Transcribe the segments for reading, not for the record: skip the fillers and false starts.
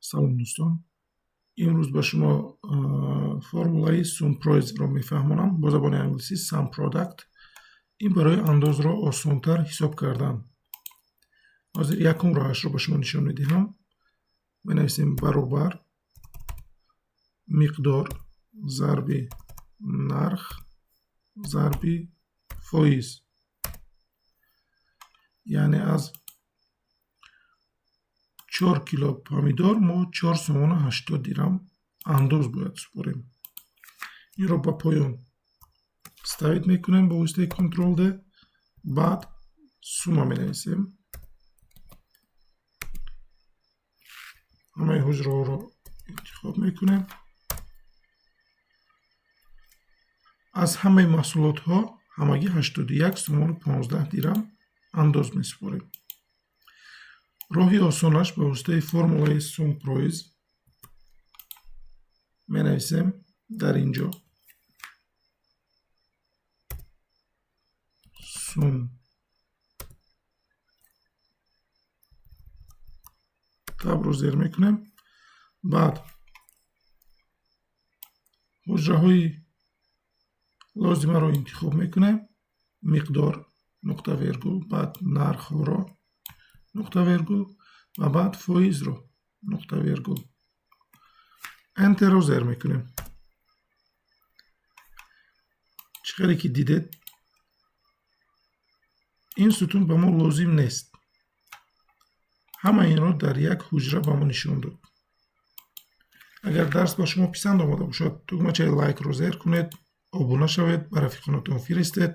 Салом, дӯстон! Имрӯз ба шумо формулаи SUMPROIS-ро мефаҳмонам, бо забони англисӣ sum product. Ин барои андозро осонтар ҳисоб кардан. Ҳозир якум роҳашро ба шумо нишон медиҳам. Менависем баробар миқдор зарби нарх зарби фоиз, яъне аз 4 кило помидор мо 4 сомону 80 дирам андоз бояд супорем. Инро ба поён вставить мекунем бо воситаи Control D. Баъд сумма менависем, ҳамаи ҳуҷраҳоро интихоб мекунем. Аз ҳамаи маҳсулотҳо ҳамагӣ 81 сомону 15 дирам андоз месупорем. Роҳи осонаш ба воситаи формулаи SUMPROIS менависем дар ин ҷо sum, Tab ро зер мекунем. Баъд ҳуҷраҳои лозимаро интихоб мекунем: миқдор нуқта вергул, баъд нархҳоро нуқта вергул ва баъд фоизро нуқта вергул. Enter ро зер мекунем. Чӣ хеле ки дидед, ин сутун ба мо лозим нест. Ҳама инро дар як ҳуҷра ба мо нишон дод. Агар дарс ба шумо писанд омада бошад, тугмачаи лайкро зер кунед, обуна шавед, ба рафиқонатон фиристед.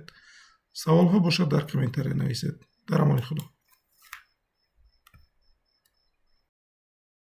Саволҳо бошад, дар комментария нависед. Дар амони Худо.